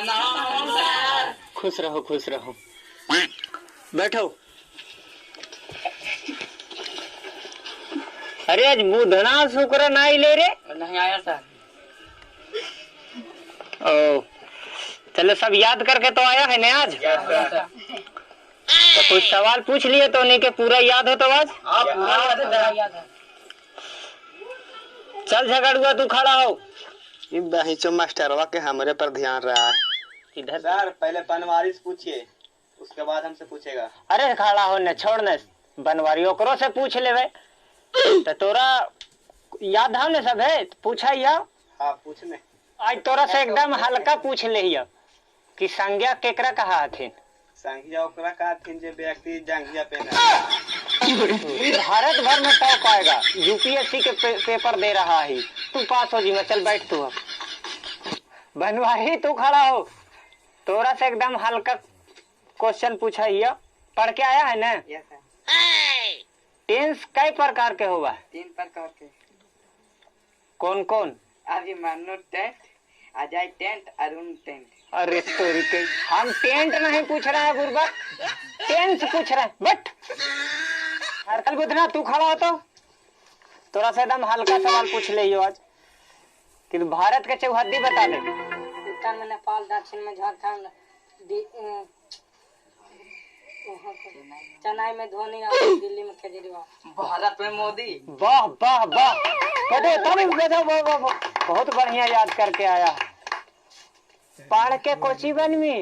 प्रणाम। खुश रहो खुश रहो, बैठो। अरे आज बुधना शुक्र नहीं ले रे? नहीं आया सर। ओ चलो, सब याद करके तो आया है ना आज? तो कुछ सवाल पूछ लिए तो उन्हीं के पूरा याद हो तो आज? याद है। चल झगड़ुआ तू खड़ा हो। बहिचो मास्टरवा के हमरे पर ध्यान रहा है। इधर सर पहले बनवारी से पूछिए, उसके बाद हमसे पूछेगा। अरे खड़ा हो न, छोड़ न, बनवारी ओकरो से पूछ लेवे। तो तोरा याद है न सब है? तो पूछा या? हाँ पूछने। आज तोरा से एकदम हल्का पूछ ले कि संज्ञा केकरा कहा हथिन? संज्ञा ओकरा का थिन जे व्यक्ति जांघिया पहना। भारत भर में टॉप आएगा, यूपीएससी के पेपर दे रहा है, तू पास हो जी। मैं चल बैठ तू अब। बनवारी तू खड़ा हो, तोरा से एकदम हल्का क्वेश्चन पूछा हिया, पढ़ के आया है ना? Yes sir. टेंस कई प्रकार के होवा? 3 प्रकार के। कौन कौन? Abhimanyu tent, Ajay tent, Arun tent. अरे तोरी के, हम टेंट नहीं पूछ रहा है बुरबक, टेंस पूछ रहे हैं। बट हरकल बुधना तू खड़ा हो तो तोरा से एकदम हल्का सवाल पूछ ले आज कि भारत के चौहद्दी बता दे। उत्तर में नेपाल, दक्षिण में झारखंड, चेन्नई में धोनी और दिल्ली में केजरीवाल। भारत में मोदी। वाह वाह वाह, बजाओ, वाह वाह, बहुत बढ़िया याद करके आया। पढ़ के कोची बनवी?